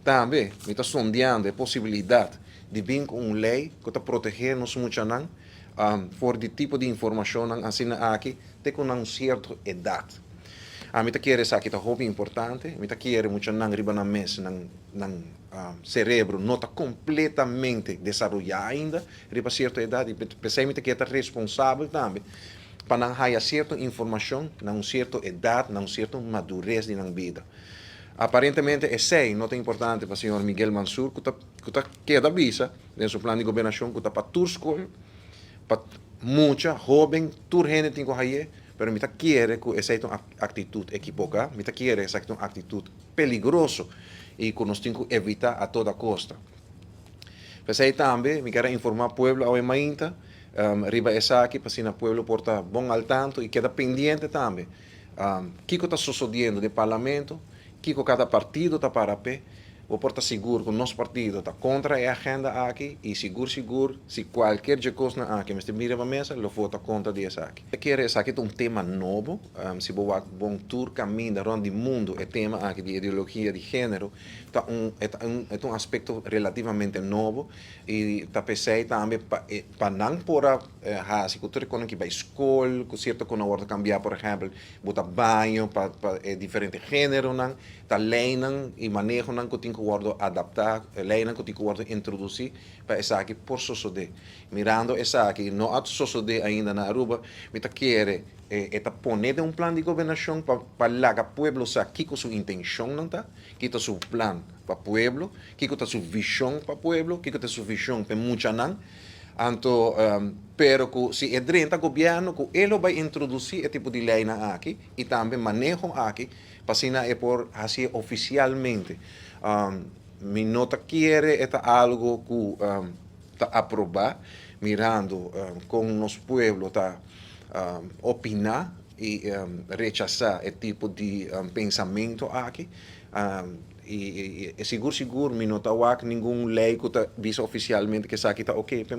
Tambe mi ta sondeando e posibilidad di bin cu un ley cu ta protege nos muchanan for di tipo di informacionnan asina aki te cu nan cierto edad. Ami ta kere esaki ta hopi importante, mi ta kere muchanan riba nan mes nan cerebro no ta completamente desaroya ainda riba cierto edad y p'esey mi ta kere ta responsabel tambe pa nan haya cierto informacion na un cierto edad, na un cierto madurez di nan bida. Aparentemente esey no ta importante pa señor Miguel Mansur cu ta keda bisa den su plan di gobernacion cu ta pa tur scol, pa mucha, hoben, tur hende tin cu haye, pero mi ta kere cu esey ta un actitud ekivoca, mi ta kere esaki ta un actitud peligroso y cu nos tin cu evita a toda costa. P'esey tambe mi kier informa pueblo awe mainta riba esaki, pa asina pueblo por ta bon al tanto y keda pendiente tambe kico ta sucediendo den parlamento, kico cada partido ta para pe. Bo por ta sigur cu nos partido ta contra e agenda aki y sigur sigur, si cualkier cos na aki mester mira pa mesa, lo vota contra di esaki. Kere esaki ta un tema nobo. Si bo wak bon tur caminda rond di mundo, e tema aki di ideologia di genero ta un aspecto relativamente nobo y ta p'esey tambe pa nan por a hasi cu tur cu bay scol, cu cierto cu nan cambia, por ehempel, bota baño pa diferente generonan, ta leynan y manehonan cu tin cu wordo adapta, leynan cu tin cu wordo introduci pa esaki por sucede. Mirando esaki no a sucede ainda na Aruba, mi ta kere e ta pone den un plan di gobernacion pa laga pueblo sa kico su intencionnan ta, kico su plan pa pueblo, kico ta su vision pa pueblo, kico ta su vision pa muchanan. Anto, pero cu si e drenta gobierno, cu e lo bay introduci e tipo di leynan aki y tambe maneho aki, pa asina e por haci oficialmente. Mi no ta kere e ta algo cu ta aproba, mirando con nos pueblo ta opina y rechasa e tipo di pensamento aki. Y sigur sigur mi no ta wak ningun ley cu ta bisa oficialmente cu esaki ta ok pa.